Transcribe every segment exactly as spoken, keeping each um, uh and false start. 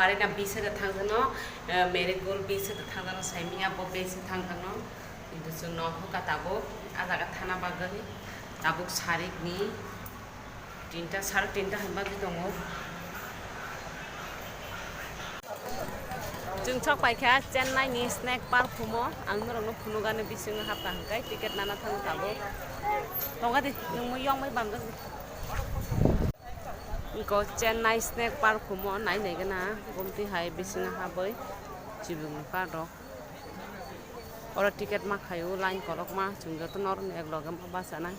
Arena bisi da thangjakno, eh, Marigold bisi da thangjakno saimanya, bo bisi thangjakno. Kintu chwng no hoka tabuk, a jaga thana bagwi tabuk sarikni tinta, sare tinta hinba bagwi tongo. Chwng sok paikha Chennai ni snack park phumo, ang norokno phunukgani bisingo hapkha hwnkhe ticket nana thangwi tabuk. Tongkha di, nwng yongbai bamjak di. Iko Chennai snack park phumo nai nai gana gomti hai bisingo habwi chibukni park rok. Oro ticket ma khaio line kolokma chwng joto norokni ek loge ma bachanai.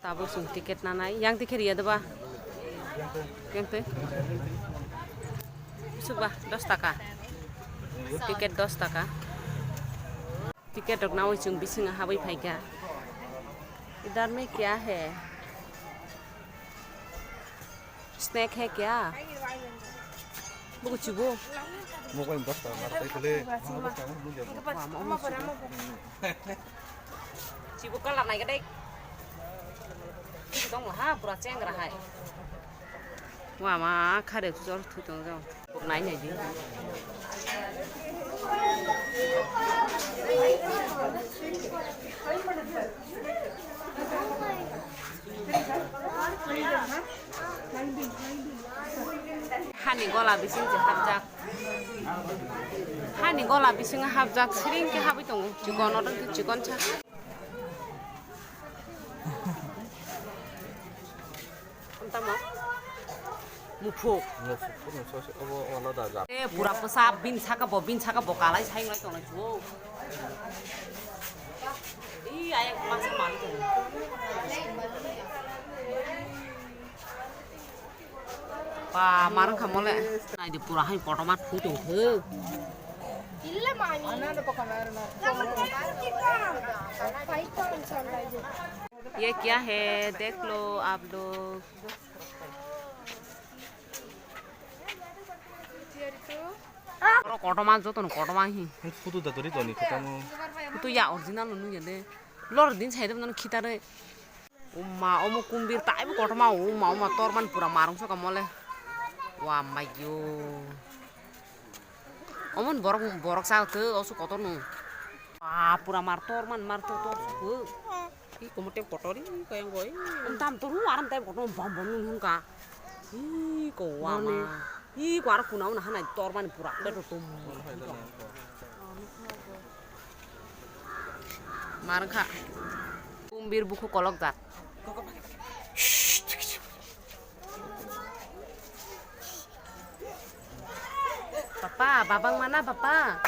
Tabuk chwng ticket nanai yang ticket ya doba. Yang twi. Suba dos taka. Ticket dos taka. Ticket rok nawi chwng bisingo habwi phaikha. Idhar mein kya hai? Snack hai kya? Buku chibu. Mobile dos taka mar tai kule. Chibu kalar nai gadai. Chibu dong ha pura chengra hai. Wama kharek jor thu tong jao. Nai nai di. Hani gola bising je hapjak. Hani gola bising hapjak siring ke habwi tongo. Chikon odon chikon cha. Tamo. Muphuk. Muphuk, muphuk, obo alada jat. Eh, pura pwsa, bin saka bo, bin saka bo kalai sai ngai tongnai chuo. Ih, ayang masa malu tongo. Ba, marang kha mole. Nai di pura hai kotorma thui tong khe. Ye kya hai? Dekh lo aap log. Oro kotorma, joto no kotorma hi. Photo da tori toni khitamo. Photo ya original no nung ya de. Lor din sai de no khitare. Uma, omo kumbir taibo kotorma, uma, uma, torman pura marung soka mole. Wa, mayo. Omon borok, borok sa khe, osu kotor no. Wa, pura mar torman, mar tor, tor, tor. Ih, komo tei kotor, ih, kayang goi. Tam toru, aram tei kotor, bom, bom, nun, nun ka. Ih, ko wa ma. Ih, ko aro kuna, una hanai, torman pura, beto tum. Mar kha. Kumbir bukhu kolok jat. Papa, babang mana, Papa?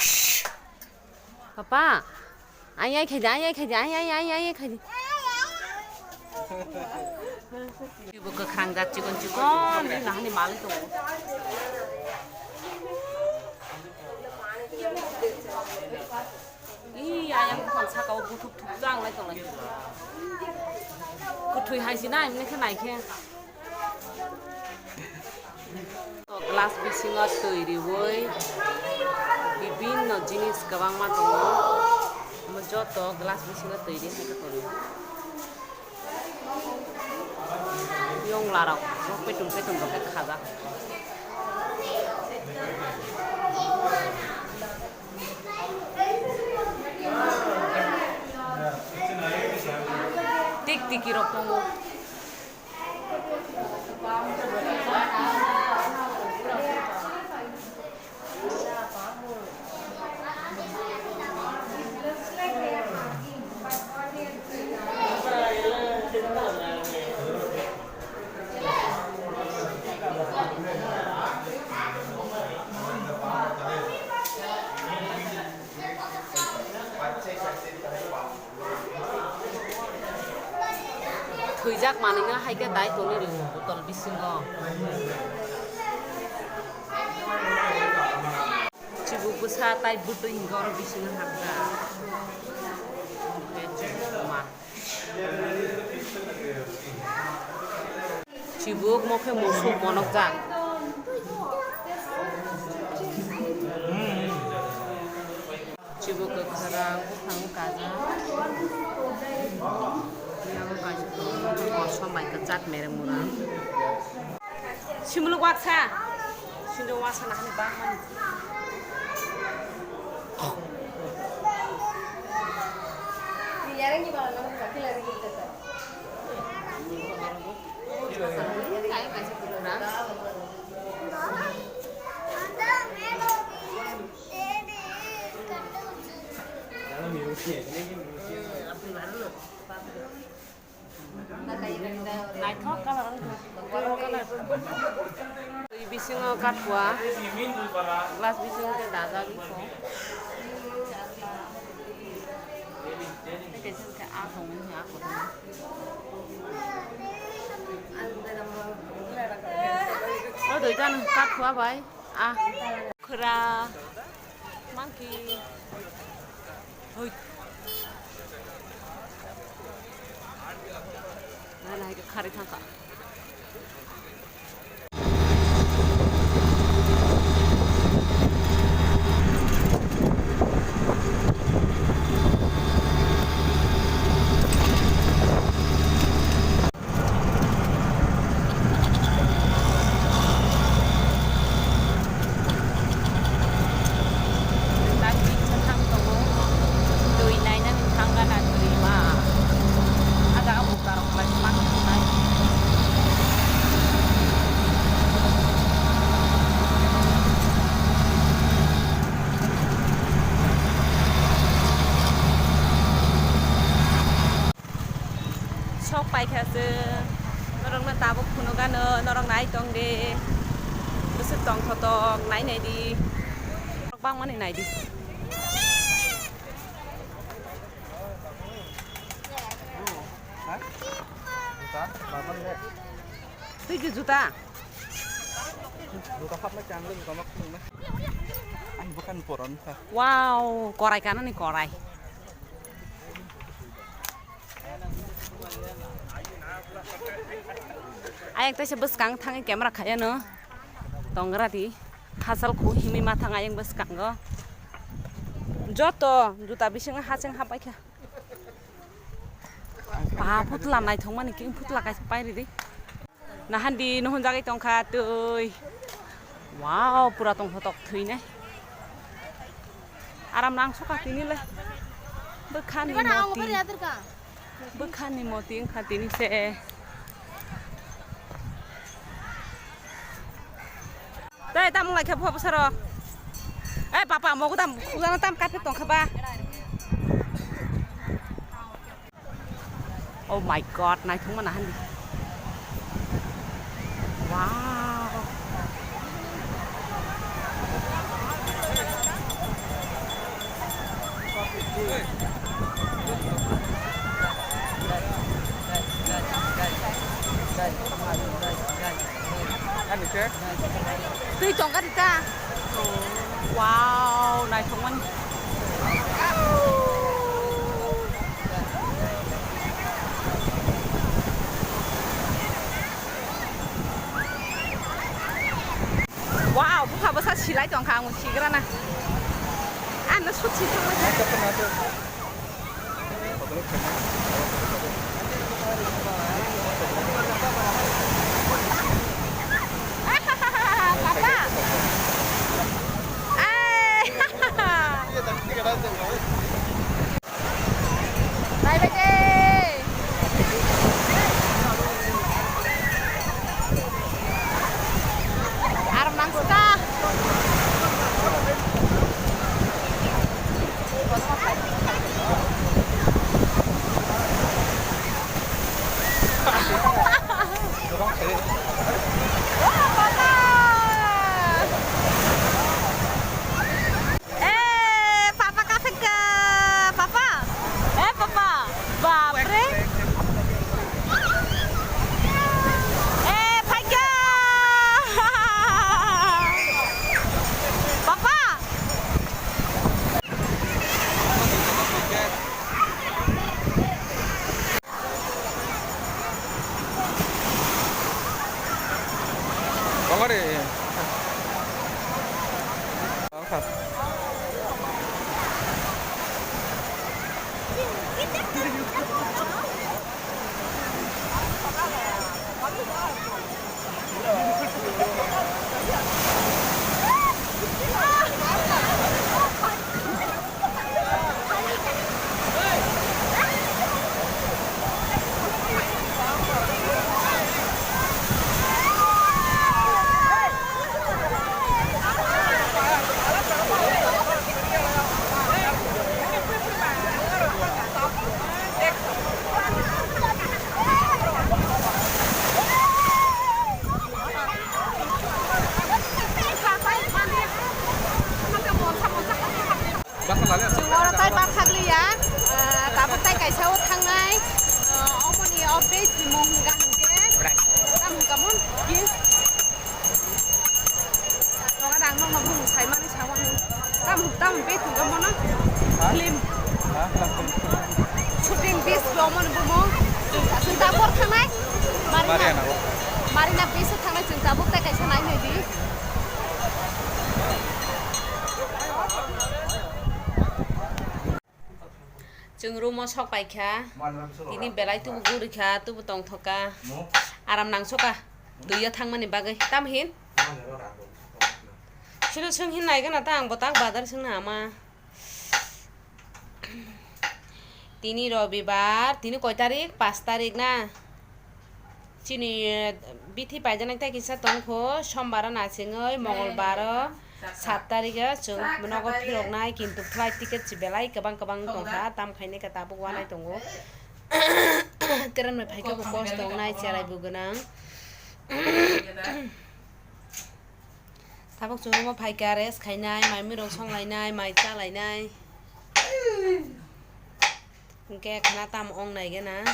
Papa, ai, ai, khaidi, ai, ai, khaidi, ai, ai, ai, ai, khaidi. Ibo kwkhwrang jat chikon chikon, ri nahani malwi tongo. Ih, ayang buphang saka o buthuk thuk jang lai tonglai. Kwthwi hai si nai, mwnwi khe nai khe. Glass bisingo twi riwi bibinno jinis kwbangma tongo. Omo joto glass bisingo twi ri hai khe tongo. Yonglarok, rok petung petung rok khe khajak. Tik tiki rok tongo. Thwijak manwino hai khe dai tonwi rw botol bisingo. Chibuk bwsa tai bwtwi hinkhe oro bisingo hapjak. Chibuk mokhe musuk monokjak. Chibuk kwkhwrang bwkhang kajak. Yang kaisa kosom bai kwchak mereng mura. Simuluk waksa. Sindor waksa nahani bangmani. Naithok colour wngkha. Purple colour. Twi bisingo kathua. Glass bisingo khe dajagwi kho. Tei kaisa khe ah tongmani ah kotorma. O duitan kathua bai. Ah. Khwra. Monkey. Hui. Nana hai kharwi thangkha. Twi nainani thangna na twima. Aga buka rok bai mang thai. Sok paikha se, norokno tabuk phunukgano, norok nai tong di. Bwswk tongthotok, nai nai di. Norok bangmani nai di. Twi ki juta? Juta hapna chang le, juta mak phunukna. Ani bwkhani poron kha. Wow, korai kanani korai. Ayang taisa bwskang thangwi camera khayano tongra di. Hachal khu himwi ma thang ayang bwskango. Joto juta bisingo hacheng hapai kha. Ba phutla naithokmani king phutla kaisa pairidi. Nahandi nuhunjagwi tongkha twi. Wow, pura tongthotok thwinai. Aram nang sokha tini le. Bwkhani moti. Bwkhani moti wngkha tini se. Tei tam wnglaikha bupha bwsarok. Eh, papa, mogo tam, khujano tam kaphik tongkha ba. Oh my God, naithokma nahandi. Wow. Ani se? Twi tongkha rita. Wow, naithokmani. Wow, bupha bwsa silai tongkha, ang sigrana. Ano sut si thangma. Papa. Ai. Bye bye de. Aram nangkha. Eh, papa kasik ka, papa. Eh, papa. Bapre. Eh, phaikha. Papa. Bangari. Base ni mo hwnka hwnkhe, tam hwnka mo ki? Tonga dang nokno bumung saimani sawani. Tam, tam base hwnka mo no? Ha? Film. Ha? Shooting base lo mo no bumo. Chwng ta, chwng ta bor thangnai. Marina. Marina o. Marina base thangnai chwng ta buk ta kaisa nai nai di. Chwng room o sok pai kha. Tini belai tubu guri kha, tubu tongthok kha. Aram nangso kha. Twi o thangmani bagwi. Tam hin? Sino swng hin nai gana ta ang bo tak badar swng na ama. Tini Robibar, tini koi tarik? Pas tarik na? Chini, eh, bithi paijaknai tai kisa tongkho, sombar o nasingwi, mongolbar o sat tarik o chwng nogo phiroknai, kintu flight ticket se belai kwbang kwbang tongkha, tam khainai khe tabuk wanai tongo. Train bai phaikhe bo kosto wngnai, cherai bo gwnang. Tabuk chwng omo phaikha, rest khainai, mai mui rok songlainai, mai chalainai. Hwnkhe khna tamo ong nai gana.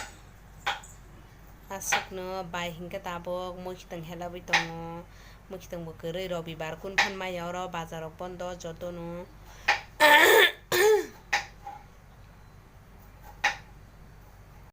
Aswkno bai hwnkhe tabuk muikhwtwng helabwi tongo. Muikhwtwng bo kwrwi, Robibar kun phan maya oro, bazar rok bondo jotono.